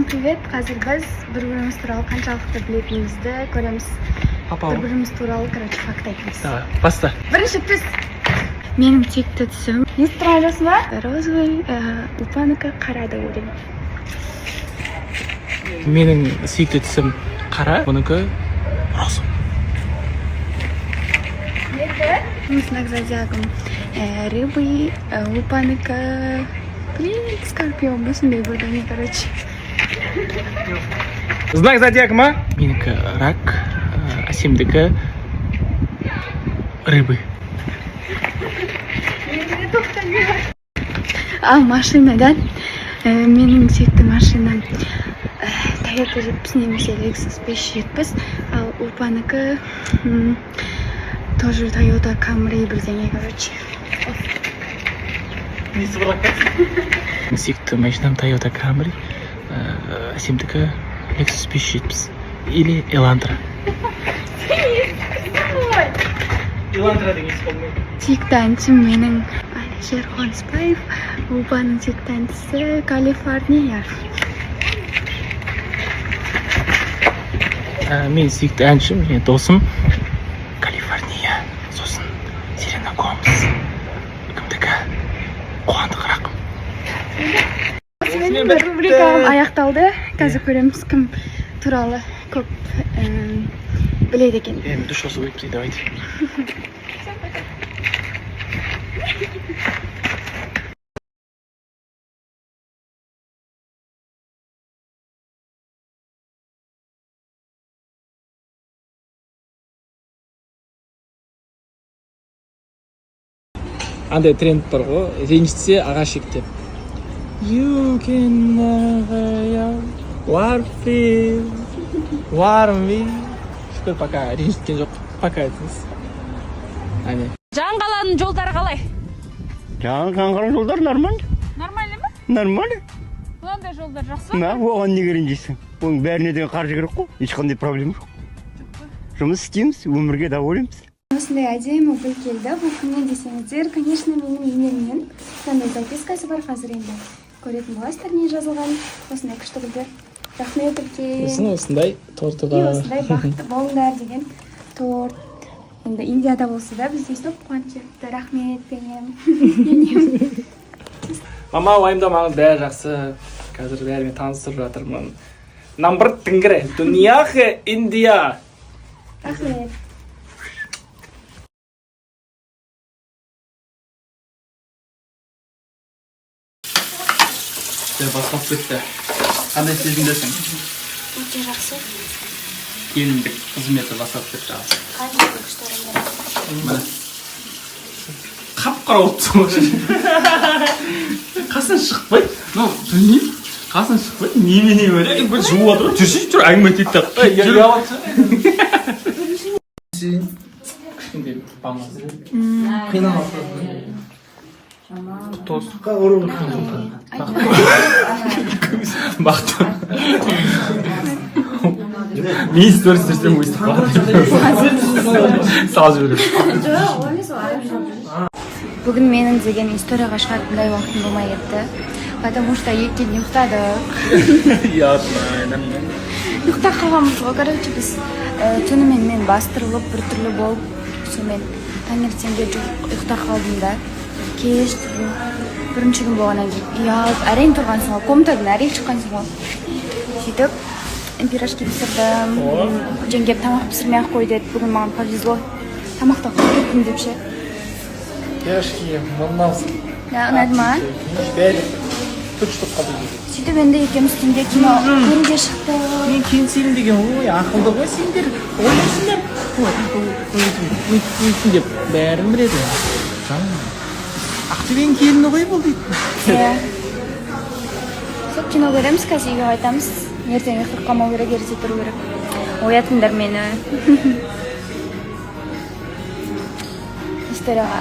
Привет! Қазір біз бір біріміз туралы қаншалықты білетінімізді көреміз. Папа. Бір біріміз туралы, короче, факт айтамыз. Давай, баста. Бірінші түс. Менің текті түсім. Не тұрған жоқсың ба? Розовый, Ұлпанікі қара деп ойлаймын. Менің сүйікті түсім қара, бұнікі розовый. Менің знак зодиагым рыбы, Ұлпанікі, блин, скорпион ба, сондай бірдеңе, короче. Знак зодиака ма? Менікі рак, Әсемдікі рыбы. Ал машинадан менің сүйікті машинам Toyota 70 немесе Lexus 570, ал Ұлпанікі тоже Toyota Camry бірдеңе, короче. Сүйікті машинам Toyota Camry, Әсемдікі Lexus 570 или Elantra. Elantra деген ес болмайды. Сүйікті әншім менің Әлішер Қонысбаев, Ұлпанның сүйікті әншісі Калифорния. Менің сүйікті әншім және досым Калифорния, сосын Селена Гомес, кімдікі Қуандық Рақым. Менің рубрикам аяқталды. Қазір көреміз, кім туралы көп біледі екен. Енді душ алсу керек бізге, давайте. Андай тренд бар ғой, ренжітсе, ағаш ек деп. You can never know what feel what me. Шүкір, пока ренжіткен жоқ, пока айтыңыз, әне. Жаңғаланың жолдары қалай? Жаңа Қаңғарың жолдары нормально. Нормально ма? Нормально. Мынандай жолдар жақсы На, оған неге ренжисің? Оның бәріне деген қаржы керек қой. Ешқандай проблема жоқ. Жұмыс істейміз, өмірге довольнымыз. Осындай әдемі гүл келді. Бұл кімнен десеңіздер, конечно, менің енемнен. Мынандай запискасы бар, қазір енді көретін боласыздар не жазылған. Осындай күшті гүлдер. Рахмет үлкен. Сосын осындай торты И бар. осындай «Бақытты болыңдар» деген торт. Енді Индияда болса да, бізді өйстіп қуантып жіберіпті. Рахмет, енем. Енем. Мама, уайымдамаңыз, бәрі жақсы. Қазір бәрімен таныстырып жатырмын. Намбыр тінгірі дуния хе Индия. Рахмет. Басталып кетті. Қандай сезімдесің? Өте жақсы. Келіндік қызметі басталып кетті. Қандай күшті адамдар. Міне, қап қара болып тұрсың ғой. Қасынан шықпайды, ну білмеймін, қасынан шықпайды. Немене бөлек бір жуып жатыр ғой, жүрсейші, жүр, әңгіме айтайық деп. Кішкентай баламыз қиналып, құтты болсын, бақытты. Мен сторис түсірсем, өйстіп қалады, салып жіберемін. Бүгін менің деген историяға шығатындай уақытым болмай кетті. Потому что ертең ұйықтадық. Ұйықтап қалғанбыз ғой, короче, біз түнімен мен бастырылып, біртүрлі болып, сонымен таңертеңге ұйықтап қалдым да. Кеш тұрдым. Бірінші күн болғаннан кейін ұялып, әрең тұрғансың ғой, комнатадан әрең шыққансың ғой. Сөйтіп пирожки пісірдім. Жеңгем тамақ пісірмей ақ қой деді. Бүгін маған повезло. Тамақтан қалып кеттім деп ше. Пирожки мынау. Да, ұнады ма? Бәрі төрт штук қалды. Сөйтіп енді екеуміз түнде кино көруге шықтық. Мен келсем деген ой, ақылды ғой сендер, ойлайсыңдар, өйтсін деп бәрін біледі. Ақтөбенің келіні ғой бұл дейтін. Иә. Сол кино көреміз, қазір үйге қайтамыз. Ертең ұйықтап қалмау керек, ерте тұру керек. Оятыңдар мені. Историяға